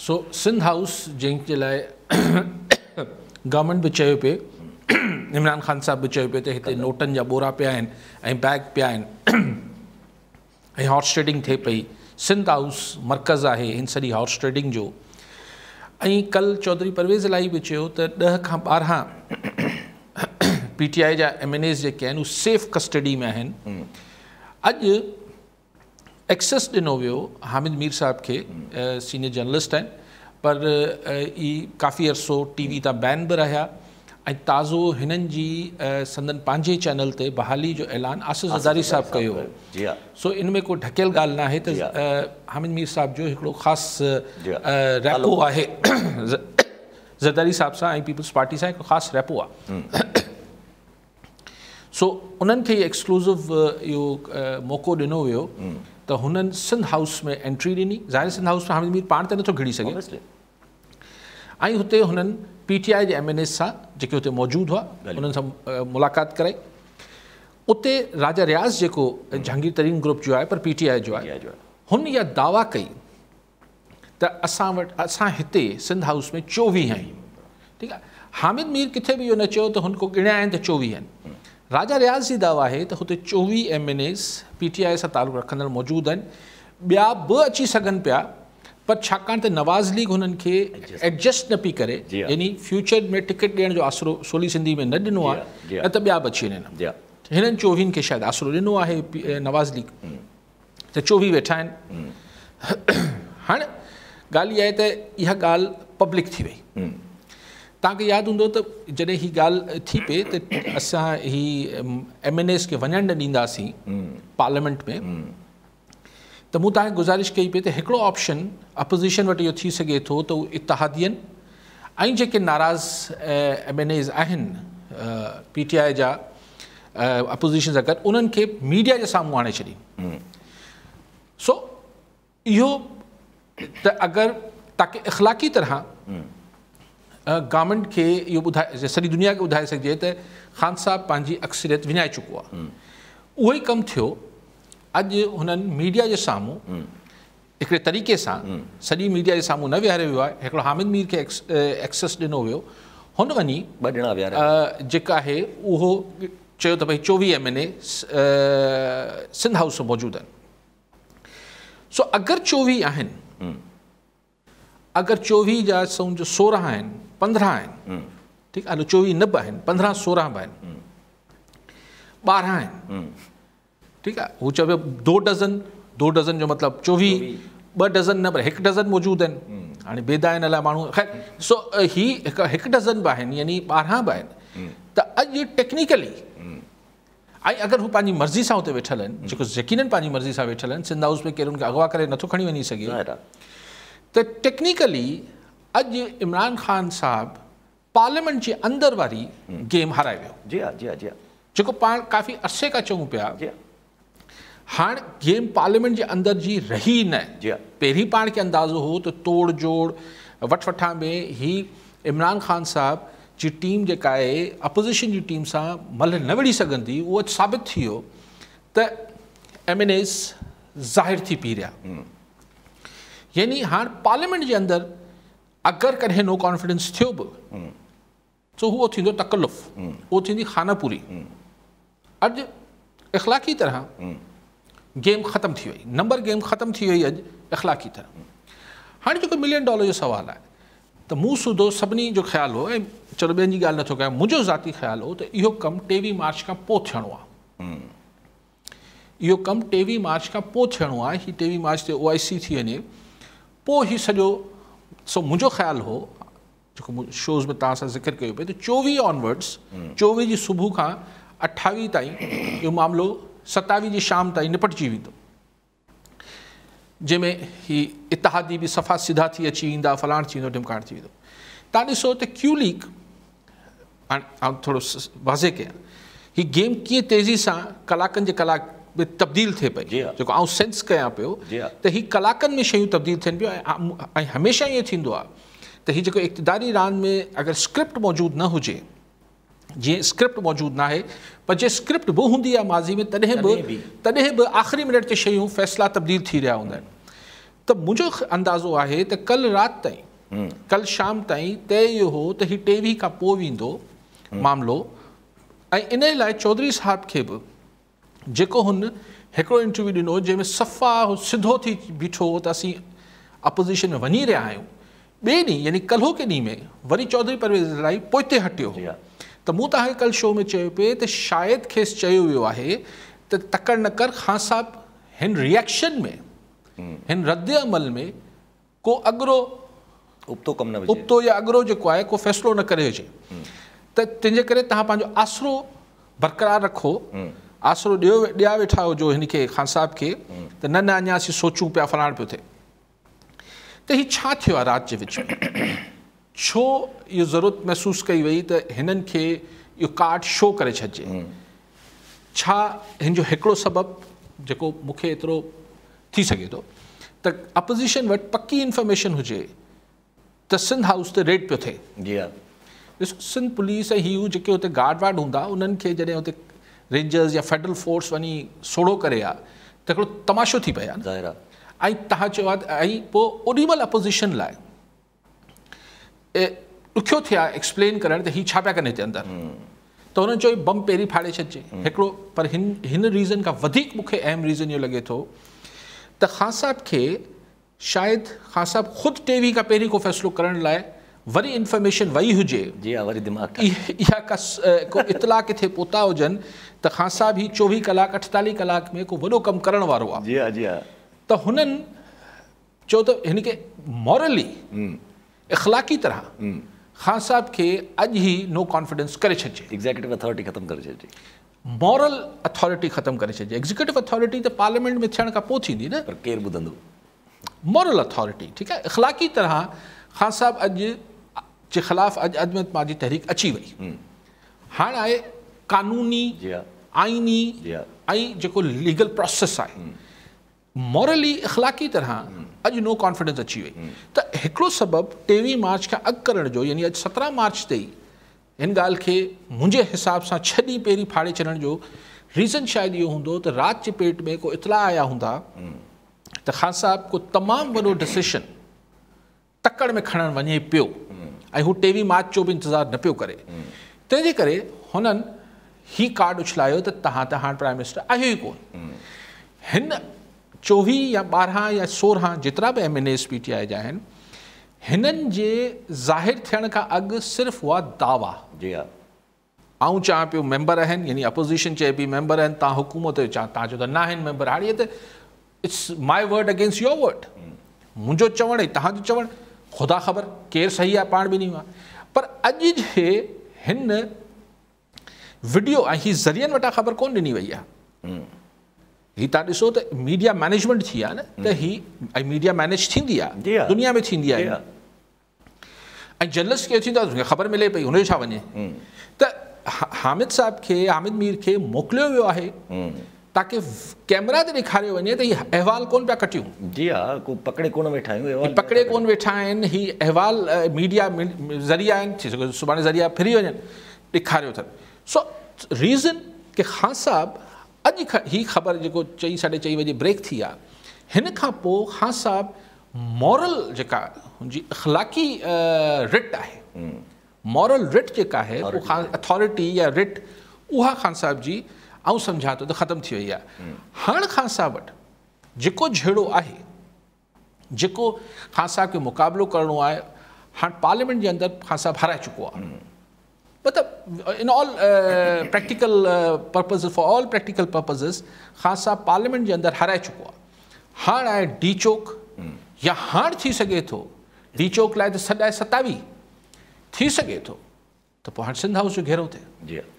سو Sindh house جنهن جي لاء گورنمينٽ به چيو پئي، عمران خان صاحب به چيو پئي ته هتي نوٽن جا ٻورا پيا آهن ۽ بيگ پيا آهن ۽ هارس ٽريڊنگ ٿئي پئي. سنڌ هائوس مرڪز آهي هن سڄي هارس ٽريڊنگ جو. ۽ ڪل چوڌري پرويز الاهي به چيو ته 10 کان 12 پي ٽي آء جا ايم اين ايز جيڪي آهن اهي سيف ڪسٽڊي ۾ آهن. اڄ ايڪسس ڏنو ويو حامد مير صاحب کي، سينيئر جرنلسٽ آهن پر اهي ڪافي عرصو ٽي وي تان بين به رهيا ۽ تازو هنن جي سندن پنهنجي چينل تي بحالي جو اعلان آصف زرداري صاحب ڪيو هو. سو ان ۾ ڪو ڍڪيل ڳالهه ناهي ته حامد مير صاحب جو هڪڙو خاص ريپو آهي زرداري صاحب سان ۽ پيپلز پارٽي سان هڪڙو خاص ريپو آهي. سو انهن کي ايڪسڪلوزو اهو موقعو ڏنو ويو ته هنن سنڌ هائوس ۾ انٽري ڏني. ظاهر سنڌ هائوس ۾ حامد مير پاڻ ته نٿو گهڙي سگهي ۽ هتي هنن پي ٽي آء جي ايم اين ايز سان جيڪي هتي موجود هئا انهن سان ملاقات ڪرائي. اتي راجا رياض جيڪو جهانگير ترين گروپ جو آهي پر پي ٽي آء جو آهي، هن اها دعويٰ ڪئي ته اسان وٽ اسان هتي سنڌ هائوس ۾ 24 آهيون. ٺيڪ آهي، حامد مير ڪٿي به اهو نه چيو ته هن ڪو ڳڻيا آهن ته 24 آهن. راجا رياض جي دعويٰ آهي ته هتي 24 M N As P T I سان تعلق رکندڙ موجود آهن، ٻيا به اچي سگهن پيا پر ڇاڪاڻ ته نواز ليگ هنن کي ايڊجسٽ نه پئي ڪري، يعني فيوچر ۾ ٽڪيٽ ڏيڻ جو آسرو سولي سنڌي ۾ نه ڏنو آهي نه ته ٻيا به اچي وڃن. هنن 24 کي شايد آسرو ڏنو آهي نواز ليگ ته 24 ويٺا آهن. هاڻ ڳالهه اها آهي ته اها ڳالهه پبلڪ ٿي وئي. توهان کي ياد هوندو ته جڏهن هي ڳالهه ٿي پئي ته اسان هي ايم اين ايز کي وڃڻ نه ڏينداسين پارليامينٽ ۾، ته مون توهان کي گذارش ڪئي پئي ته هڪڙو آپشن اپوزيشن وٽ اهو ٿي سگهي ٿو ته هو اتحادين ۽ جيڪي ناراض ايم اين ايز آهن پي ٽي آء جا اپوزيشن سان گڏ انهن کي ميڊيا جي سامهون آڻي ڇڏين. سو اهو ته اگر تاڪه اخلاقي طرح گورنمينٽ کي اهو ٻڌائي سڄي دنيا کي ٻڌائي سگهجي ته خان صاحب پنهنجي اڪثريت وڃائي چڪو آهي. اهو ئي ڪم ٿيو. اڄ هنن ميڊيا جي سامهون هڪڙي طريقي سان سڄي ميڊيا جي سامهون نه ويهاريو ويو آهي، هڪڙو حامد مير کي ايڪسس ڏنو ويو، هن وڃي ٻه ڄڻا ويهاريا جيڪا آهي اهو چيو ته ڀئي 24 ايم اين اي سنڌ هائوس ۾ موجود آهن. سو اگر 24 آهن، اگر 24 جا سمجهو 16 آهن، 15 آهن، ٺيڪ آهي، هلو 24 نه به آهن، 15 16 به آهن، 12 آهن، ٺيڪ آهي، هو چوي 2 ڊزن، 2 ڊزن جو مطلب 24، 2 ڊزن نه پر 1 ڊزن موجود آهن. هاڻي بيدا آهن الائي ماڻهو، خير سو هي 1 ڊزن به آهن يعني 12 به آهن ته اڄ ٽيڪنيڪلي ۽ اگر هو پنهنجي مرضي سان اتي ويٺل آهن، جيڪو يقينن پنهنجي مرضي سان ويٺل آهن، سنڌ هائوس ۾ ڪير ان کي اغوا ڪري نٿو کڻي وڃي سگهي، ته ٽيڪنيڪلي اڄ عمران خان صاحب پارليامينٽ جي اندر واري گيم هارائي ويو. جي ها جي ها جي ها. جيڪو پاڻ ڪافي عرصي کان چئون پيا، هاڻ گيم پارليامينٽ جي اندر جي رهي نه. جي ها. پهرين پاڻ کي اندازو هو ته توڙ جوڙ وٺ وٺان ۾ هي عمران خان صاحب جي ٽيم جيڪا آهي اپوزيشن جي ٽيم سان ملهه نه وڙهي سگهندي، اهو اڄ ثابت ٿي ويو ته ايم اين ايز ظاهر ٿي پي رهيا. يعني هاڻ پارليامينٽ جي اندر اگر ڪڏهن نو ڪانفيڊنس ٿيو به سو اهو ٿيندو تڪلف، اهو ٿيندي خانه پوري. اڄ اخلاقي طرح گيم ختم ٿي وئي، نمبر گيم ختم ٿي وئي اڄ اخلاقي طرح. هاڻي جيڪو ملين ڊالر جو سوال آهي ته مون سوڌو سڀني جو خيال هو، ۽ چلو ٻين جي ڳالهه نٿو ڪيان، منهنجو ذاتي خيال هو ته اهو ڪم 23 مارچ کان پوء ٿيڻو آهي. اهو ڪم 23 مارچ کان پوء ٿيڻو آهي. هي 23 مارچ تي او آء سي ٿي وڃي پوء هي سڄو. سو منهنجو خيال هو جيڪو مون شوز ۾ توهان سان ذڪر ڪيو پئي ته 24 آنورڊز، 24 جي صبح کان 28 تائين اهو معاملو 27 جي شام تائين نپٽجي ويندو، جنهن ۾ هي اتحادي به صفا سڌا ٿي اچي ويندا، فلاڻ ٿي ويندو، ڍمڪاڻ ٿي ويندو. توهان ڏسو ته ڪيو ليگ، هاڻي آئون ٿورو واضح ڪيان هي گيم ڪيئن تيزي سان ڪلاڪن جي ڪلاڪ ۾ تبديل ٿئي پئي، جيڪو آئون سينس ڪيان پيو ته هي ڪلاڪن ۾ شيون تبديل ٿين پيون. ۽ هميشه ائين ٿيندو آهي ته هي جيڪو اقتداري راند ۾ اگر اسڪرپٽ موجود نه هجي، جيئن اسڪرپٽ موجود ناهي پر جي اسڪرپٽ به هوندي آهي ماضي ۾ تڏهن به آخري منٽ تي شيون فيصلا تبديل ٿي رهيا هوندا آهن. ته منهنجو اندازو آهي ته ڪل رات تائين، ڪل شام تائين طئي اهو هو ته هي 23 کان پوء ويندو معاملو ۽ ان لاء چوڌري صاحب کي به جيڪو هن هڪڙو انٽرويو ڏنو جنهن ۾ صفا هو سڌو ٿي بيٺو هو ته اسين اپوزيشن ۾ وڃي رهيا آهيون، ٻئي ڏينهن يعني ڪلهوڪي ڏينهن ۾ وري چوڌري پرويز الاهي پوئتي هٽيو هو ته مون توهان کي ڪل شو ۾ چيو پئي ته شايد کيس چيو ويو آهي ته تڪڙ نه ڪر خان صاحب، هن ريئيڪشن ۾ هن رد عمل ۾ ڪو اڳرو ابتو ڪم نه وجهي، ابتو يا اڳرو جيڪو آهي ڪو فيصلو نه ڪري وجهي، ته تنهن جي ڪري توهان پنهنجو آسرو برقرار رکو، آسرو ڏيو ڏيا ويٺا هجو هن کي خان صاحب کي ته نه نه اڃا اسين سوچون پيا فلاڻ پيو ٿئي. ته هي ڇا ٿيو آهي رات جي وچ ۾؟ ڇو اهو ضرورت محسوس ڪئي وئي ته هنن کي اهو ڪارڊ شو ڪري ڇڏجي؟ ڇا هن جو هڪڙو سبب جيڪو مون کي ايترو ٿي سگهي ٿو ته اپوزيشن وٽ پڪي انفارميشن هجي ته سنڌ هائوس تي ريڊ پيو ٿئي. جي ها. ڏسو سنڌ پوليس ۽ هي هو جيڪي هتي گارڊ وارڊ هوندا انهن کي جڏهن هتي رينجرز يا فيڊرل فورس وڃي سوڙهو ڪري ها ته هڪڙو تماشو ٿي پئي ها نه. ظاهر آهي. ۽ توهان چيو آهي ۽ پوء اوڏي مهل اپوزيشن لاء ڏکيو ٿئي ها ايڪسپلين ڪرڻ ته هي ڇا پيا ڪن هتي اندر، ته هنن چيو بم پهرين ڦاڙي ڇڏجي هڪڙو. پر هن هن ريزن کان وڌيڪ مون کي اهم ريزن اهو لڳي ٿو ته خان صاحب کي شايد خان صاحب خود 23 کان پهرين ڪو فيصلو ڪرڻ لاء وري انفارميشن وئي هجي، جي ها وري دماغ اها ڪا ڪو اطلاع ڪٿي پهتا هجن ته خان صاحب هي 24 ڪلاڪ 48 ڪلاڪ ۾ ڪو وڏو ڪم ڪرڻ وارو آهي. جي ها جي ها. ته هنن چيو ته هن کي مورلي اخلاقي طرح خان صاحب کي اڄ ئي نو ڪانفيڊنس ڪري ڇڏجي. ايگزيڪيوٽو اٿارٽي ختم ڪري ڇڏجي. مورل اٿارٽي ختم ڪري ڇڏجي. ايگزيڪيوٽو اٿارٽي ته پارليامينٽ ۾ ٿيڻ کان پوء ٿيندي نه. پر ڪير ٻڌندو؟ مورل اٿارٽي ٺيڪ آهي، اخلاقي طرح خان صاحب اڄ جي خلاف اڄ عدم اعتماد جي تحريڪ اچي وئي. هاڻ آهي قانوني، آئيني ۽ جيڪو ليگل پروسيس آهي، مورلي اخلاقي طرح اڄ نو ڪانفيڊنس اچي وئي. ته هڪڙو سبب 23 مارچ کان اڳ ڪرڻ جو، يعني اڄ 17 مارچ تي ئي هن ڳالهه کي منهنجي حساب سان 6 ڏينهن پهرين ڦاڙي ڇڏڻ جو ريزن شايد اهو هوندو ته رات جي پيٽ ۾ ڪو اطلاع آيا هوندا ته خان صاحب ڪو تمام وڏو ڊسيشن تڪڙ ۾ کڻڻ وڃي پيو ۽ هو 23 مارچ جو به انتظار نه پيو ڪري، تنهن جي ڪري هنن هي ڪارڊ اڇلايو ته توهان ته هاڻ پرائم منسٽر آهيو ئي ڪونه. هن 24 يا 12 يا 16 جيترا به M N As P T I جا آهن، هنن جي ظاهر ٿيڻ کان اڳ صرف هئا دعويٰ. جي ها. آئون چوان پيو ميمبر آهن، يعني اپوزيشن چئي پئي ميمبر آهن، توهان حڪومت جو چوان، توهان چئو ٿا نه آهن ميمبر. هاڻي ته it's my word against your word, منهنجو چوڻ ۽ توهان جو چوڻ، خدا خبر ڪير صحيح آهي پاڻ ٻنهي مان. پر اڄ جي هن وڊيو ۽ هي ذريعن وٽان خبر ڪونه ڏني وئي آهي. هي توهان ڏسو ته ميڊيا مئنيجمينٽ ٿي آهي نه، ته هي ۽ ميڊيا مئنيج ٿيندي آهي، دنيا ۾ ٿيندي آهي. ۽ جرنلسٽ کي ٿيندو آهي خبر ملي پئي هن جو ڇا وڃي. ته حامد صاحب کي، حامد مير کي موڪليو ويو آهي تاڪه ڪيمرا تي ڏيکاريو وڃي ته هي احوال ڪونه پيا ڪٽيون. جي ها، ڪو پڪڙي ڪونه ويٺا آهيون، احوال پڪڙي ڪونه ويٺا آهن. هي احوال ميڊيا ذريعا آهن، ٿي سگهي ٿو سڀاڻي ذريعا ڦري وڃن، ڏيکاريو اٿن. سو ريزن ڪه خان صاحب اڄ هي خبر جيڪو 4 ساڍي 4 وڄي بريڪ ٿي آهي، هن کان پوء خان صاحب مورل جيڪا هن جي اخلاقي رٽ آهي، مورل رٽ جيڪا آهي اها اٿارٽي يا رٽ، اها خان صاحب جي آئون سمجهان ٿو ته ختم ٿي وئي آهي. هاڻ خان صاحب وٽ جيڪو جهيڙو آهي، جيڪو خان صاحب کي مقابلو ڪرڻو آهي، هاڻ پارليامينٽ جي اندر خان صاحب هارائي چڪو آهي. مطلب in all practical purposes, for all practical purposes Khan صاحب پارليامينٽ جي اندر هارائي چڪو آهي. هاڻ آهي ڊي چوڪ، يا هاڻ ٿي سگهي ٿو ڊي چوڪ لاء ته سڏ آهي 27، ٿي سگهي ٿو ته پوء هاڻ سنڌ هائوس جو گهيرو ٿئي. جي.